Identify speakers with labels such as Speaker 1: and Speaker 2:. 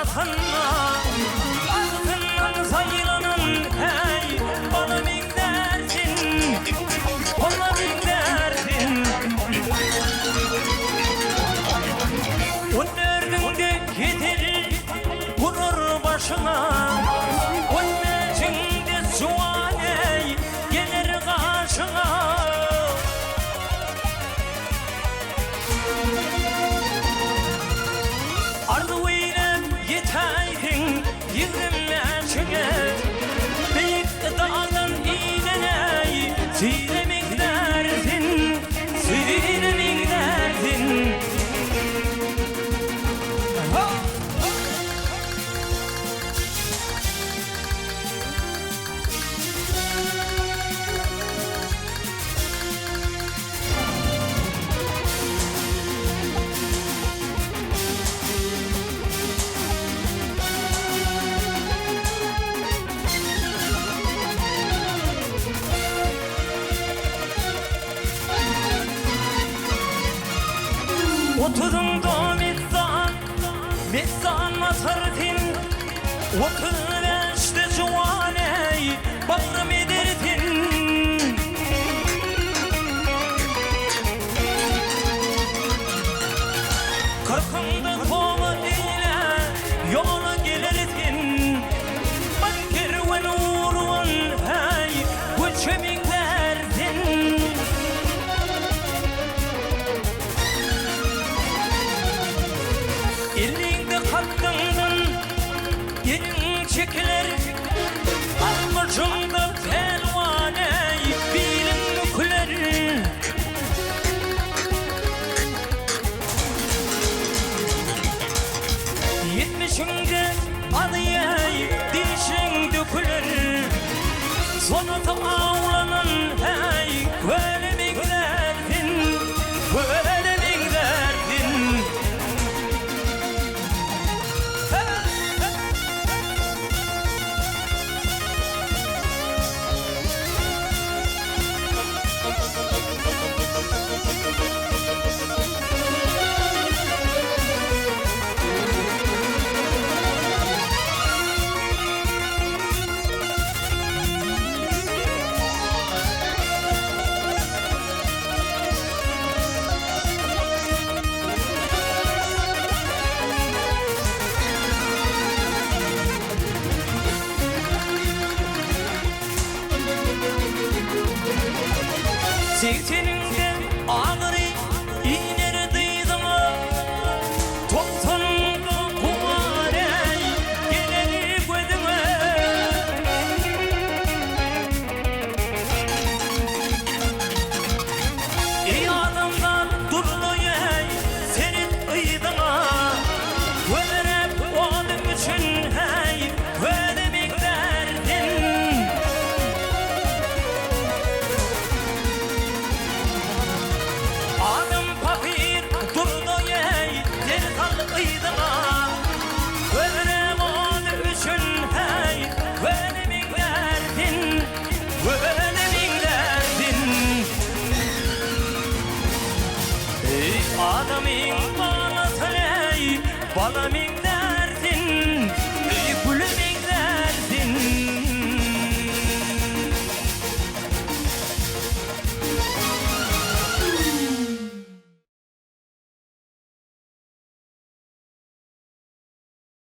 Speaker 1: Arasynda Altyndan saýlanan häý bala meňzärsin Bala meňzärsin On dördüňde kesel urar başyňa On bäşiňde juwan eý geler gaşyňa. Arzuw eýläp ýetäýseň 25-iňe, Beýik dagdan inen-äý, sile meňzärsiň, sile meňzärsiň. Otuzyňda messan, messan basar sen, 35-de juwan eý, bagrym eder sen. Kyrkyňda toba eýle, ýola geler sen. Bir kerwen urgan, häý, göçe meňzär sen. Elliňde katdyňdan eliň çekiler, Altmyşyňda pälwan eý, biliň büküler. Ýetmişiňde azy eý, dişiň döküler. Sonasy.